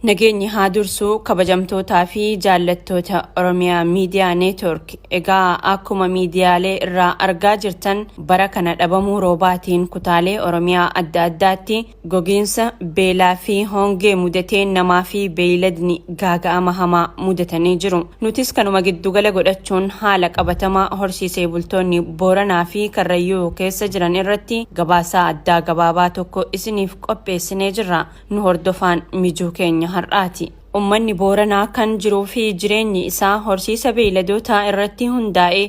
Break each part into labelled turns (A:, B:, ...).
A: Nageenyi haa dursuu kabajamtootaa fi jaallattoota Oromiyaa Miidiyaa Neetwork. Egaa akkuma miidiyaalee irraa argaa jirtan bara kana dhabamuu roobaatiin kutaalee Oromiyaa adda addaatti gogiinsa, beelaa fi hongee mudateen namaa fi beeyladni gaaga'ama hamaa mudatanii jiru. Nutis kanuma giddugala godhachuun haala qabatamaa horsiisee bultoonni Booranaa fi Karrayyuu keessa jiran irratti gabaasaa addaa gabaabaa tokko isiniif qopheessinee jirra. Nu hordofaan mijuu keenya har'aati. Ummanni Booranaa kan jiruu fi jireenyi isaa horsiisa beeyladootaa irratti hundaa'e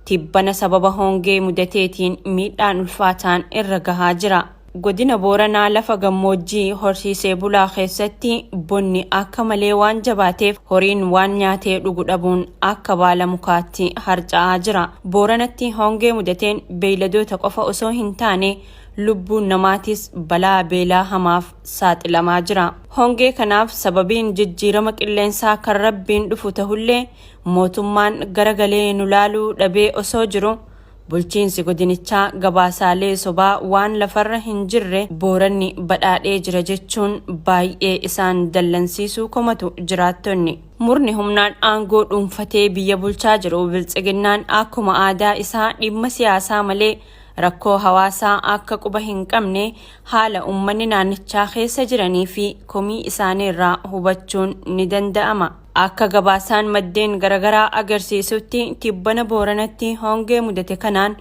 A: tibbana sababa hongee mudateetiin miidhaan ulfaataan irra gahaa jira. Godina Booranaa lafa gammoojjii horsiisee bulaa keessatti bonni akka malee waan jabaateef horiin waan nyaatee dhugu dhabuun akka baala mukaatti harca'aa jira. Booranatti hongee mudateen beeyladoota qofa osoo hin taane lubbuun namaatis balaa beelaa hamaaf saaxilamaa jira. Hongee kanaaf sababiin jijjiirama qilleensaa kan Rabbiin dhufu tahullee mootummaan garagalee nu laaluu dhabee osoo jiru bulchiinsi godinichaa gabaasaalee sobaa waan lafarra hin jirre Booranni badhaadhee jira jechuun baay'ee isaan dallansiisuu komatu jiraattonni. Murni humnaan aangoo dhuunfatee biyya bulchaa jiru Biltsiginnaan akkuma aadaa isaa dhimma siyaasaa malee rakkoo hawaasaa akka quba hin qabne haala ummanni naannichaa keessa jiranii fi komii isaaniirraa hubachuun ni danda'ama. Akka gabaasaan maddeen garagaraa agarsiisutti tibbana Booranatti hongee mudate kanaan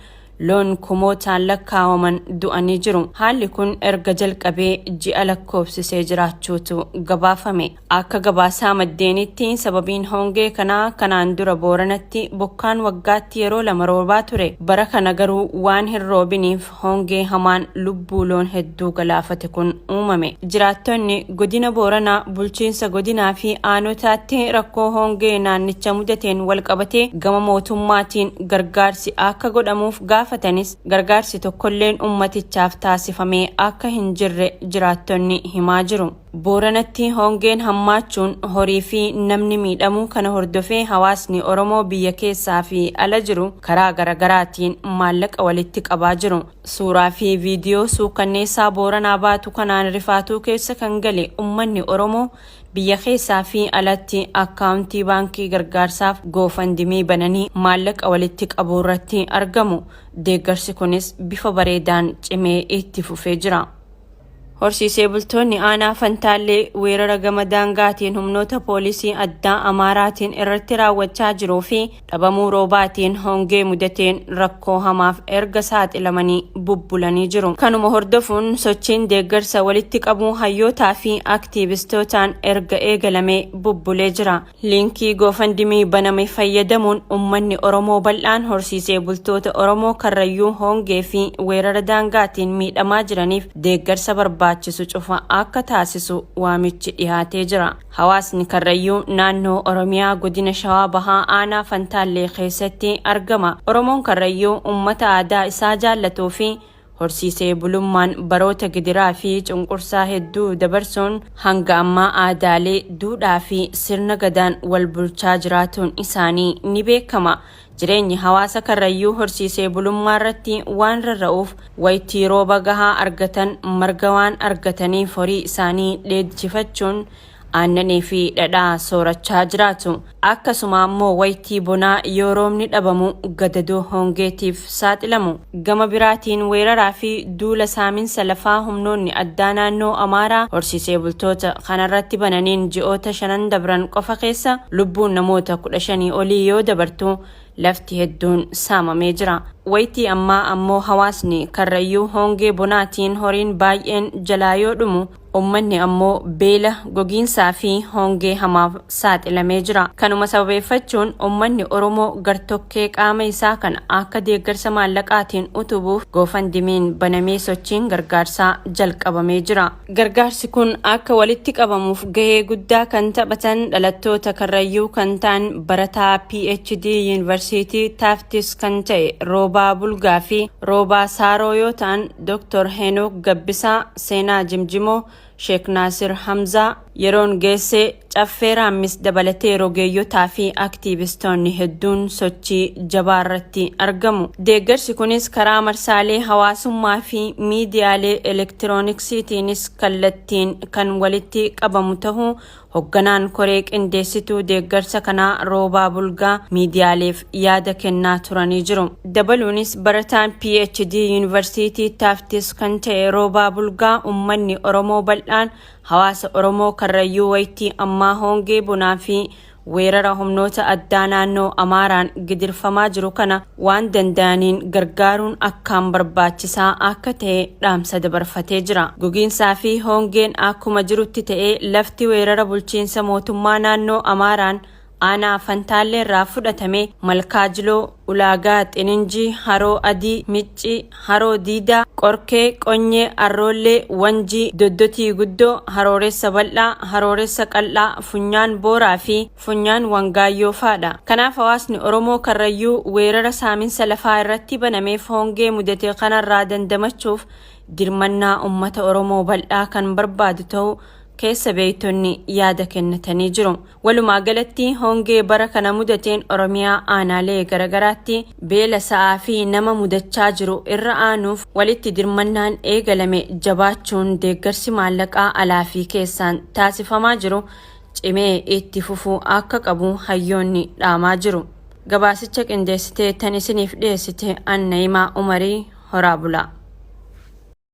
A: loon kumootaan lakkaawaman du'anii jiru. Haalli kun erga jalqabee ji'a lakkoofsisee jiraachuutu gabaafame. Akka gabaasaa maddeenitti sababiin hongee kanaa kanaan dura Booranatti bokkaan waggaatti yeroo lama roobaa ture. Bara kana garuu waan hin roobiniif hongee hamaan lubbuu loon hedduu galaafate kun uumame. Jiraattonni godina Booranaa bulchiinsa godinaa fi aanotaatti rakkoo hongee naannicha mudateen walqabatee gama mootummaatiin gargaarsi akka godhamuuf gaafatanis gargaarsi tokkolleen ummatichaaf taasifamee akka hin jirre jiraattonni himaa jiru. Booranatti hongeen hammaachuun horii fi namni miidhamuu kana hordofee hawaasni Oromoo biyya keessaa fi ala jiru karaa garagaraatiin maallaqa walitti qabaa jiru. Suuraa fi viidiyoo suukkanneessaa Booranaa baatu kanaan rifaatuu keessa kan gale ummanni Oromoo biyya keessaa fi alatti akkaawuntii baankii gargaarsaaf GoFundMe bananii maallaqa walitti qabuu irratti argamu. Deeggarsi kunis bifa bareedaan cimee itti fufee jira. Horsiisee bultoonni aanaa Fantaallee weerara gama daangaatiin humnoota poolisii addaa Amaaraatiin irratti raawwachaa jiruu fi dhabamuu roobaatiin hongee mudateen rakkoo hamaaf erga saaxilamanii bubbulanii jiru. Kanuma hordofuun sochiin deeggarsa walitti qabuu hayyootaa fi aktiivistootaan erga eegalamee bubbulee jira. Liinkii GoFundMe baname fayyadamuun ummanni Oromoo bal'aan horsiisee bultoota Oromoo Karrayyuu hongee fi weerara daangaatiin miidhamaa jiraniif deeggarsa barbaachisu cufa akka taasisu waamichi dhihaatee jira. Hawaasni Karrayyuu naannoo Oromiyaa godina Shawaa Bahaa aanaa Fantaallee keessatti argama. Oromoon Karrayyuu ummata aadaa isaa jaallatuu fi horsiisee bulummaan baroota gidiraa fi cunqursaa hedduu dabarsuun hanga ammaa aadaalee, duudhaa fi sirna gadaan wal bulchaa jiraatuun isaanii ni beekama. Jireenyi hawaasa Karrayyuu horsiisee bulummaa irratti waan rarra'uuf waytii rooba gahaa argatan marga waan argataniif horii isaanii dheedchifachuun aannanii fi dhadhaa soorachaa jiraatu. Akkasuma ammoo waytii bonaa yoo roobni dhabamu gadadoo hongeetiif saaxilamu. Gama biraatiin weeraraa fi duula saaminsa lafaa humnoonni addaa naannoo Amaaraa horsiisee bultoota kanarratti bananiin ji'oota shanan dabran qofa keessa lubbuun namoota 15 olii yoo dabartu lafti hedduun saamamee jira. Waytii ammaa ammoo hawaasni Karrayyuu hongee bonaatiin horiin baay'een jalaa yoo dhumu ummanni ammoo beela, gogiinsaa fi hongee hamaaf saaxilamee jira. Kanuma sababeeffachuun ummanni Oromoo gartokkee qaama isaa kana akka deeggarsa maallaqaatiin utubuuf GoFundMe'n banamee sochiin gargaarsaa jalqabamee jira. Gargaarsi kun akka walitti qabamuuf gahee guddaa kan taphatan dhalattoota Karrayyuu kan ta'an barataa PhD Yuunivarsiitii Taaftis kan ta'e Roobaa Bulgaa fi Roobaa Saaroo yoo ta'an Dr. Henook Gabbisaa, Seenaa Jimjimoo, Sheek Naasir Hamzaa, Yeroon Geessee, Caffee Raammis dabalatee rogeeyyotaa fi aktiivistoonni hedduun sochii jabaa irratti argamu. Deeggarsi kunis karaa marsaalee hawaasummaa fi miidiyaalee elektirooniksiitiinis kallattiin kan walitti qabamu tahuu Hogganaan koree qindeessituu deeggarsa kanaa Roobaa Bulgaa miidiyaaleef yaada kennaa turanii jiru. Dabaluunis barataan PhD Yuunivarsiitii Taaftis kan ta'e Roobaa Bulgaa ummanni Oromoo bal'aan hawaasa Oromoo Karrayyuu waytii ammaa hongee bonaa fi weerara humnoota addaa naannoo Amaaraan gidirfamaa jiru kana waan danda'aniin gargaaruun akkaan barbaachisaa akka ta'e dhaamsa dabarfatee jira. Gogiinsaa fi hongeen akkuma jirutti ta'ee lafti weerara bulchiinsa mootummaa naannoo Amaaraan aanaa Fantaallee irraa fudhatame Malkaa Jiloo, Ulaagaa Xininjii, Haroo Adii, Miccii, Haroo Diidaa, Qorkee, Qonyee, Arroollee, Wanjii, Doddotii Guddoo, Harooressa Bal'aa, Harooressa Qal'aa, Funyaan Booraa fi Funyaan Wangaayyoo faadha. Kanaaf hawaasni Oromoo Karrayyuu weerara saaminsa lafaa irratti banameef hongee mudate kanarraa dandamachuuf dirmannaa ummata Oromoo bal'aa kan barbaadu ta'uu keessa beektonni yaada kennatanii jiru. Walumaa galatti hongee bara kana mudateen Oromiyaa aanaalee garagaraatti beela sa'aa fi nama mudachaa jiru irra aanuuf walitti dirmannaan eegalame jabaachuun deeggarsi maallaqaa alaa fi keessaan taasifamaa jiru cimee itti fufuu akka qabu hayyoonni dhaamaa jiru. Gabaasicha qindeessitee tan isiniif dhiyeessite an Na'imaa Umarii horaa bulaa.